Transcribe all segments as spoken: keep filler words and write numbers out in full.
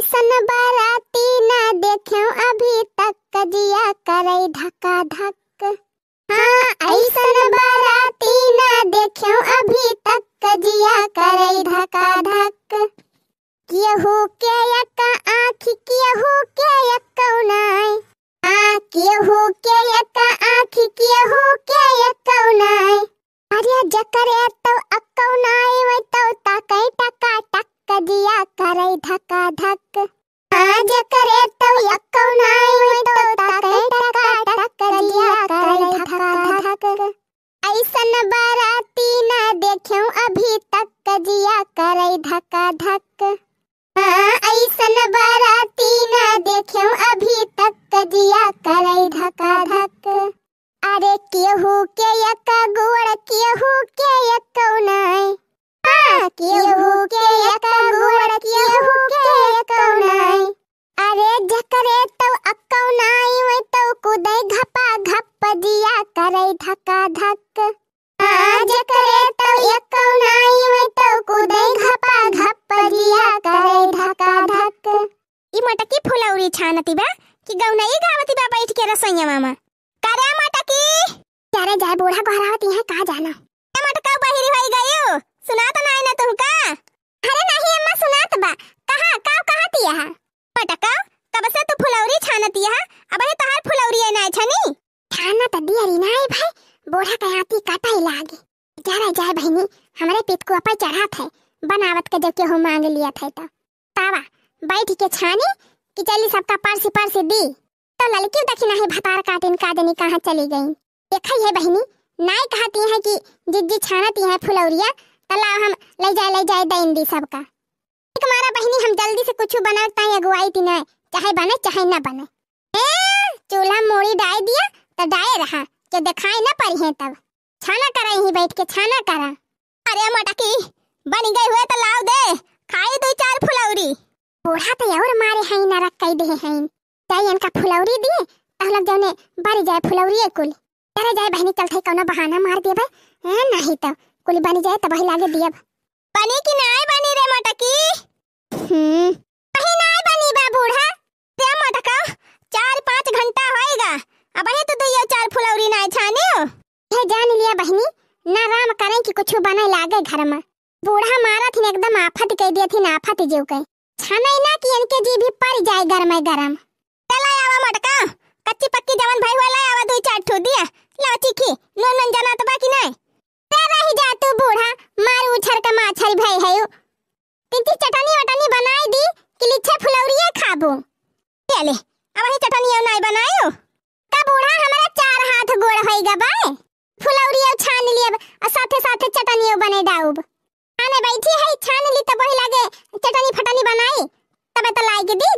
अइसन बाराती ना देख्यों अभी तक, जिया करै धका धक। हाँ, अइसन बाराती ना देख्यों अभी तक, जिया करै धका धक। केहू के एक आँखि, केहू के एक नाई। हाँ, केहू के एक आँखि, केहू के एक नाई। अरे जकरे तौ अक्कौ नाई, वै तौ ताकै टका टक, जिया करै धका धक। हाँ, जकरे तौ अक्कौ नाई, वै तौ ताकै टका टक, जिया करै धका धक। अइसन बाराती ना देख्यों अभी तक, जिया करै धका धक। हाँ, अइसन बाराती ना देख्यों अभी तक, जिया करै धका धक। अरे केहू के एक गोड़, केहू के एक नाई। हाँ, केहू के एक गोड़, केहू के एक नाई। अरे जकरे तौ अक्कौ नाई, वै तौ कूदै घपा घप, जिया करै धका धक। हाँ, जकरे तौ अक्कौ नाई, वै तौ कूदै घपा घप, जिया करै धका धक। ई मोटकी फुलौरी छानती बा कि गौनई गावती बा बैठ के रसोइया मा? का रे मोटकी? अरे जाए, बूढ़ा गोहरावती है, का जाना। ए मोटका, बहिरी होई गयू, सुनात नाई ना तुमका? अरे नहीं अम्मा, सुनात बा। कहा, का कहती है? मोटका, कब से तू फुलौरी छानती है, अबहीं तोहार फुलौरी नाई छनी? छानत दियरी नाई भाई, बूढ़ा के आती कटाई लागी। जरा जाए बहिनी, हमरे पितकुआ पर चढ़ात है, बनावत के जब केहू मांग लियत है तो। तावा बैठ के छानी कि चली सबका परसी परसी दी। तो ललकी देखी नाही भतार काटिन का जनी कहाँ चली गई। देखा ये बहिनी, नाई कहती है कि जिज्जी छानती है फुलौरिया, तो लाओ हम ले जाए, ले जाए देन दी सबका। एक मारा बहिनी हम जल्दी से कुछ बनाए ताई अगुवाई ती ना, चाहे बने चाहे ना बने। ए, चूल्हा मूड़ी डाय दिया तो डाए रहा, के दिखाई ना पड़ी है तब। छाना करा यहीं बैठ के, छाना करा। अरे मोटकी, बनी गई हुए तो लाओ दे, खाई दो चार फुलौरी। बूढ़ा तो और मारे हैं ना रख कई दे हैं। जाई इनका फुलौरी दिए, तहलक जौने बरी जाए फुलौरी कुल। अरे जाए बहिनी, चल थे कौनो बहाना मार देबे, हैं, नहीं तो कुल बनी जाए तब वही लागे दियब। बनी कि नाय बनी रे मोटकी? हम्म। कहीं नाय बनी बा बूढ़ा। रे मोटका, चार पाँच घंटा होएगा, अबहीं तो दुइयो चार फुलौरी नाय छानियो। हे जान लिया बहिनी, ना राम करें कि कुछ बने लागे घर में। बूढ़ा मारा थिन एकदम आफत कह दिया थिन, आफत जीव के। छाने ना कि इनके जी भी पड़ जाए गरम गरम। ले आवा मोटका, कच्ची पक्की जवन भई हुआ ले आवा, दो चार ठो दिया। लावा चीखी, नून नून जनात बा कि नाय? रे रही जा तू बूढ़ा, मार उछर के माछरी भई है। तिनची चटनी वटनी बनाई दी कि लिच्छे फुलौरिये खाबू। ले ले, अबहीं चटनियो नाय बनायो। का बूढ़ा, हमरा चार हाथ गोड़ होई गा बाय। फुलौरियो छान लियब, आ साथे साथे चटनियो बने डाउब। आने बैठी है, छान ली तब वही लागे चटनी फटनी बनाई, तबे तो लाएगी दी।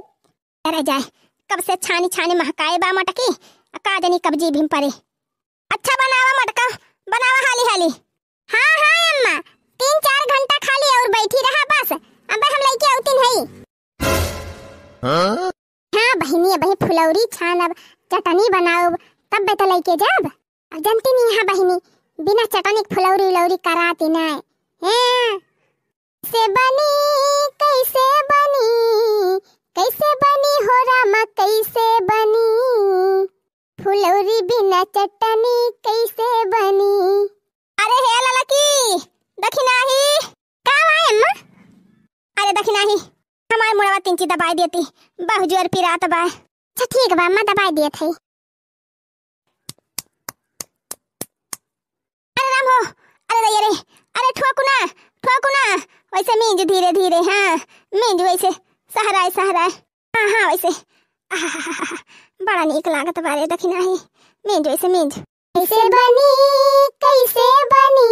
अरे जाए, कब से छानी छानी महकाए बा मोटकी, आ का जनी कब जीभ में परे। अच्छा बनावा मोटका, बनावा हाली हाली। हाँ, हाँ अम्मा, तीन चार घंटा खाली और बैठी रहा बस, अबे हम लइके औतिन हई। हाँ? हाँ बहिनी, अबहीं फुलौरी छानब, चटनी बनाउब, तब बेटा लइके जाब। अब जनती नहीं है बहिनी, बिना चटनी के फुलौरी उलौरी कराती नाय। हैं? से बनी, कैसे बनी, कैसे बनी हो रामा, कैसे बनी? फुलौरी बिना चटनी कैसे बनी? अरे हे ललकी, दखिनाही। का बा अम्मा? अरे दखिनाही, हमार मुड़वा तिनची दबाई देती, बहु जोर पिरात बा। अच्छा ठीक बा अम्मा, दबाई देत है। अरे राम हो, अरे दैया रे, अरे ठोकू ना, ठोकू ना, वैसे मींज धीरे धीरे, हाँ, मींज वैसे सहराए सहराए। हाँ, हाँ, वैसे। आहाहाहा, बड़ा नीक लागत बा रे दखिनाही। मींज वैसे मींज। कैसे बनी, कैसे बनी,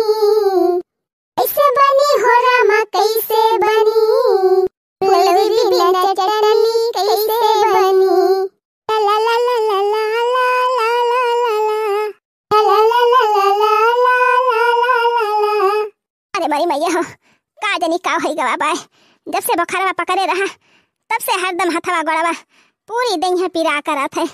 कैसे बनी हो रामा, कैसे बनी? फुलौरी बिना चटनी कैसे बनी? ला ला ला ला। अरे मोरी मैया हो, का जनी का होई गवा बाय। जब से बोखरवा पकड़े रहा, तब से हरदम हथवा गोड़वा पूरी देहिया पीरा करत है।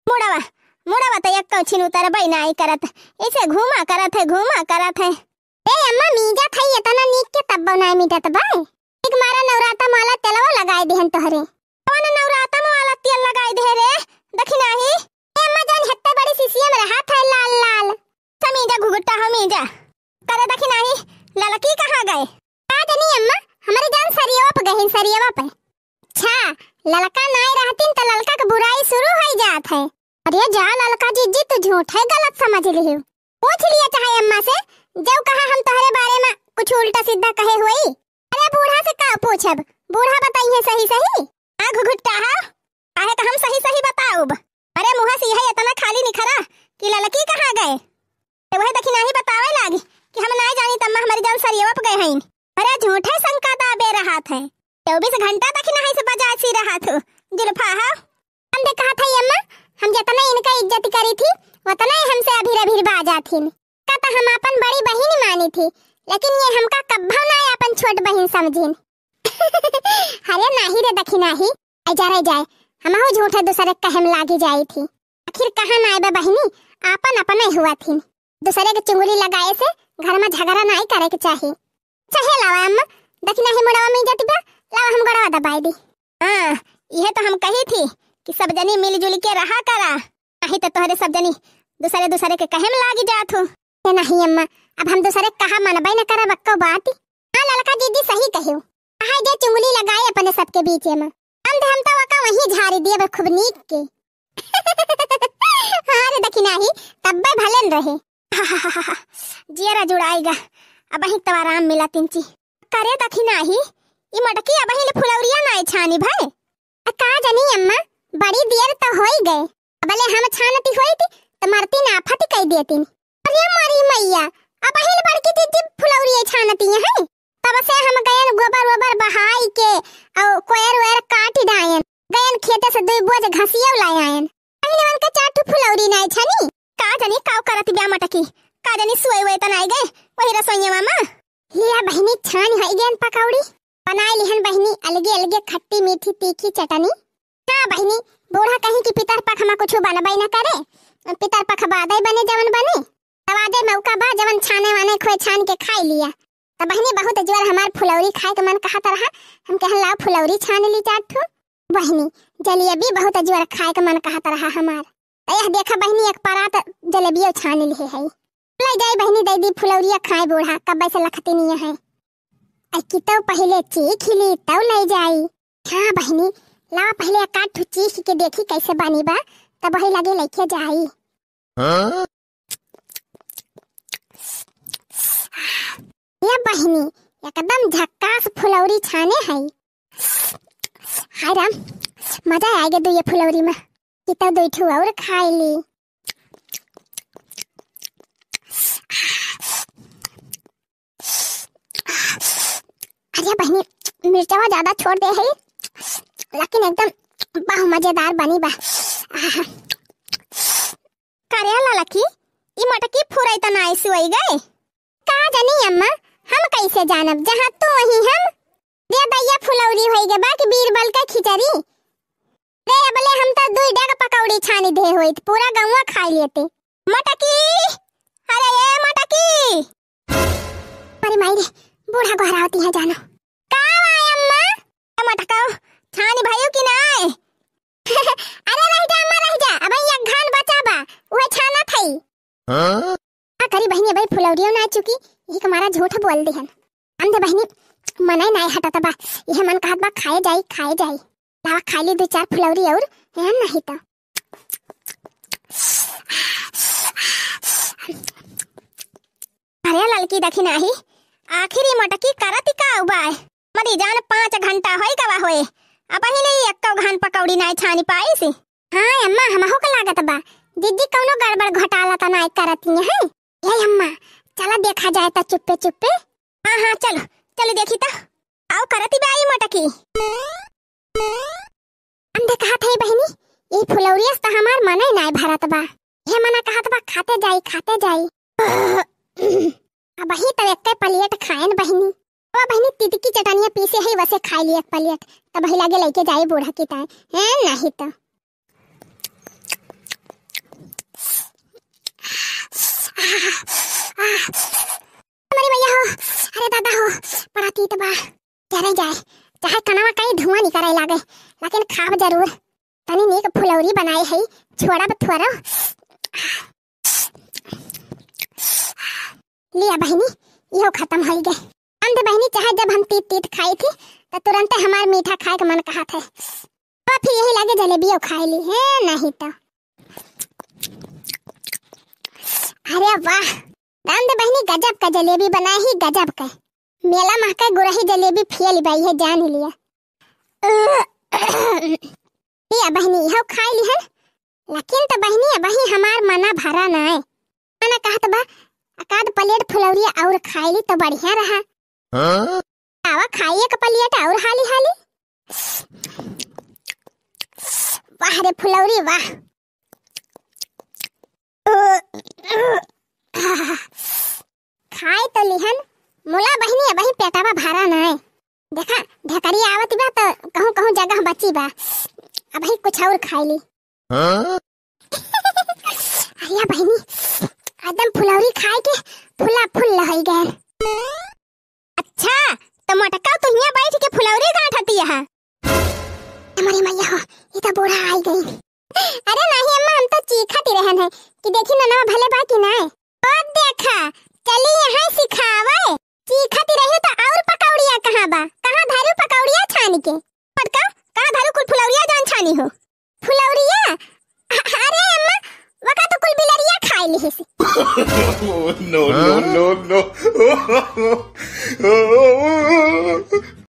मुड़वा, मुड़वा तो एक छिन उतरबे नाई करत, ऐसे घूमा करत है, घूमा करत है। ए अम्मा, मीजत है इतना नीक के तब्बो नाई मिटत बाय। एक मारा नवराता माला तेलवा लगाए दिहन तोहरे। घुघुट्टा हो मीजा। करे देखी नाही, ललकी कहाँ गए? का जनी अम्मा, हमरे जान सरियवा पे गहिन, सरियवा पे। अच्छा, ललका नाय रहतिन त ललका के बुराई शुरू होइ जात है। अरे जा ललका जिज्जी, तू झूठै गलत समझ लिहिउ। पूछ लिया चाहे अम्मा से, जउ कहा हम तोहरे बारे मा कुछ उल्टा सीधा कहे होई। अरे बूढ़ा से का पूछब, बूढ़ा बताइहैं सही सही। आ घुघुट्टा हा, काहे का हम सही सही बताउब? अरे मुँह से इहै एतना खाली निखरा कि ललकी कहाँ गए? त उहै देखी नाही बतावै लागी कि हम नाय जानी त अम्मा हमरी जान सरियवा पे गए हईन। अरे झूठै शंका दाबे रहत है। चउबीस घंटा देखी नाही से बजासी रहत हू, जुल्फा हा। हम दे कहत हई अम्मा, हम जेतना इनका इज्जत करी थी, ओतना ही हमसे अभिर अभिर बाजा थीन। का त हम आपन बड़ी बहिन मानी थी, लेकिन ये हमका कब्बो ना आपन छोट बहिन समझिन। अरे नाही रे दखी नाही, ऐ जा रे जाए, हमहू झूठे दूसरे कहे में लागी जाई थी। आखिर कहाँ ना आए बा बहिनी, आपन अपने हुआ थीन। दूसरे के चुंगली लगाए से घर में झगड़ा नाई करे के चाही। अच्छा हे लावा अम्मा, दखी नाही मुड़वा में जतिबा, लावा हम गड़वा दबाई दी। हाँ, इहे तो हम कही थी कि सब जनी मिलजुल के रहा करा, नाही तो तोहरे सब जनी दूसरे दूसरे के कहे में लागी जात हो। ए नाही अम्मा, अब हम दूसरे के कहा मनबे न करब अक्को बात। हाँ ललका दीदी सही कहियो, कहा जे चुंगली लगाए अपने सबके बीच में। हम तो, हम तो वका वहीं झारी दिए बे खूब नीक के। हाँ रे दखी नाही, तब्बे भले न रहे। जियरा जुड़ाइगा, अबही तो आराम मिला तिनची। करे दखी नाही, ई मटकी अबही ले फुलौरिया नाय छानी भए। आ का जनी अम्मा, बड़ी देर तो होई गए, अबले हम छानती होई थी तो मरती ना फटी कई देती। अरे मारी मैया, अबही ले बड़की दीदी फुलौरिया छानती है। तब से हम गयन गोबर वोबर बहाई के और कोयर वोयर काट डायन, गयन खेते से दुई बोझ घसियो लाए आयन। पहले उनके चार ठो फुलौरी नाय छनी। का जनी काव करत बिया मटकी, का जनी सोए वोए त नाय गए वही रसोइया मा। लिया बहिनी छान है गयन पकौड़ी, बनाए लिहन बहिनी अलगे अलगे खट्टी मीठी तीखी चटनी। हाँ बहिनी, बूढ़ा कहीं कि पितर पख मा कुछ बनबे न करे, पितर पख बादे बने जवन बने। तब आजे मौका बा, जवन छाने वाने खोए छान के खाई लिया। तब बहिनी, बहुत जोर हमार फुलौरी खाए के मन कहत रहा, हम कहन लाओ फुलौरी छान ली चार ठो। बहिनी, जलेबी बहुत जोर खाए के मन कहत रहा हमार। त यह देखा बहिनी, एक परात जलेबियो छान लिहे है। ले जाई बहिनी, दे दी फुलौरिया खाए बूढ़ा, कब्बे से लखती नहीं है। आई कि तो पहले चीख ली, तब ले जाई। हाँ बहिनी, लावा पहले एक आध ठो चीख के देखी कैसे बनी बा, तब वही लगे लेके जाई। हाँ? ये बहिनी, एकदम झक्कास फुलौरी छाने है। हाय राम, मजा आ गया दो ये फुलौरी में। कितना दो ठो और खाए ली। अरे बहिनी, मिर्चवा ज्यादा छोड़ दे है, लेकिन एकदम बहु मजेदार बनी बा। आहा। का रे ललकी, ई मटकी फुरई त नाय सुई गए? का जानी अम्मा, हम कैसे जानब, जहाँ तू वहीं हम। दे दैया फुलौरी होई गे बा कि बीरबल के खिचड़ी। रे अबले हम तो दुई डेग पकौड़ी छानी दे होइत, पूरा गौवा खाई लेते। मटकी, अरे ये मटकी। अरे माई रे, बूढ़ा गोहरावती है जानो। का बा अम्मा? ए मटकाओ, छानी भइयो कि नाय? अरे रह जा अम्मा, रह जा, अबहीं एक घान बचा बा, उहे छानत हई। हाँ? का करी बहिनी, अबहीं फुलौरियो ना चुकी, यही के मारा झूठ बोल दिहन। हम दे बहिनी, मनई नाय हटत बा, यह मन कहत बा खाए जाई, खाए जाई। लावा खाई ली दो चार फुलौरी और, है नहीं तो। अरे ललकी दखिनाही, आखिर ई मटकी करत का उबाय? मरी जान, पाँच घंटा होई गवा होए, अबहीं ले एक्को घान पकौड़ी नाय छानी पाइस। हाँ अम्मा, हमहू का लागत बा, जिज्जी कौनो गड़बड़ घोटाला त नाय करत हैं। ए अम्मा, चला देखा जाए त चुप्पे चुप्पे। हाँ हाँ, चलो, चलो देखी त। आओ करती बा ई मटकी। हम दे कहत है बहिनी, ई फुलौरिया से त हमार मनई नाय भरत बा। हे मना कहत बा खाते जाई, खाते जाई। अबहीं त एक्के प्लेट खाएन बहिनी। ओ बहिनी, तितकी चटनिया पीसे है, वसे खाई ली एक प्लेट। तब वही लागे लेके जाए बूढ़ा की ताए। हैं, नहीं तो। अरे मैया हो, अरे दादा हो, बड़ा तीत बा। जरे जाए, चाहे कनवा कहीं धुआं निकरे लागे, लेकिन खाब जरूर। तनी नीक फुलौरी बनाए है, छोड़ब थोरो। लिया बहिनी, इहो खतम होइ गए। हम तो बहिनी, चाहे जब हम तीत तीत खाई थी, तो तुरंते हमार मीठा खाए के मन कहत है। अब फिर यही लागे जलेबियो खाए ली है, नहीं तो। अरे वाह, दान दे बहिनी, गजब का जलेबी बनाए ही, गजब का। मेला महका गुरही जलेबी फियल बाई है, जान लिया। लिया बहिनी, इहो खाए ली है, लेकिन तो बहिनी, अबही हमार मना भरा नाय। मना कहत बा, एकाध प्लेट फुलौरिया और खाए ली तो बढ़िया रहा। हाँ? आवा खाई एक प्लेट और हाली हाली। वाह रे फुलौरी वाह। खाए तो लिहन, मुला बहिनी अबही पेटवा भरा नाय। देखा, ढेकरी आवत बा तो कहूँ कहूँ जगह बची बा, अबही कुछ और खाए ली। हाँ? अरे बहिनी, एकदम फुलौरी खाए के फुला फुल लहई गए। अच्छा, तो मोटका तू हियां बैठ के फुलौरी गांठती है? हमारी मैया हो, ये तो बूढ़ा आई गई। अरे नहीं अम्मा, हम तो चीखत ही रहन है कि देखी ननवा भले बा कि नाय। ओ देखा, चली यहाँ सिखावे। चीखत ही रही तो और पकौड़िया कहाँ बा? कहाँ धरू पकौड़िया छानी के? पटका, कहाँ धरू कुल फुलौरिया जान छानी हो? फुलौरिया? अ-, अरे अम्मा, वका तो कुल बिलरिया खाए लिहिस। No, no, no, no।